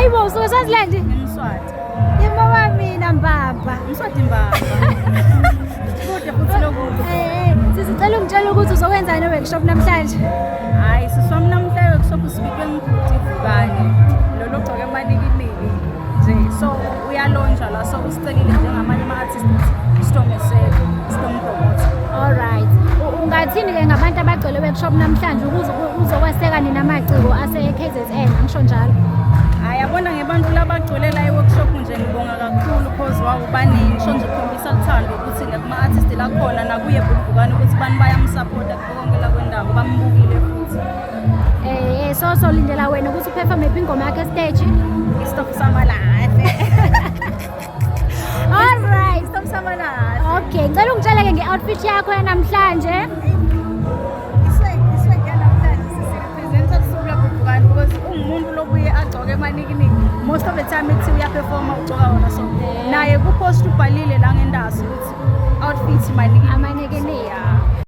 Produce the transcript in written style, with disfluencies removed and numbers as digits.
Hayi bo, usuke Swaziland? NgiMswati. Yebo mina mbamba. Mswati mbamba. Kude futhi lokude. Eh, sisicela ungitshela ukuthi uzokwenzani e-workshop namhlanje. Hayi, siswami namhla workshop sibikwe ngibhuti Vukani. Lolo gcoke amanikiniki nje. So uyalonja la, so usicelile njengamanye ama-artist ukuthi sitomeseke, sitompromote. Alright. Ungathini ke ngabantu abagcwele workshop namhlanje ukuze uzokweseka nina amaciko ase KZN, angisho njalo? Hayi, yabona ngebantu labagcwele la e-workshop nje, ngibonga kakhulu cause wawubaningi, sho nje ukhombisa luthando ukuthi nakuma-artist lakhona nakuye Vukani ukuthi bani bayamsupporta kuko konke la kwendawo, bambukile futhi. So lindela wena ukuthi uperform iphi ingoma yakhe stage? Isitofu samalahle. Alright. Isitofu samalahle. Okay, ngicela ungitshele ke nge-outfit yakho yanamhlanje. Iswag yanamhlanje sisirepresenta lusuku lwaBhubhukane because ungumuntu lobuye agcoke emanikiniki. Most of the time ethi uyaperforma ugcoka wona, so naye kupost ubhalile la ngendasi ukuthi outfit manikiniki. Amanikiniki.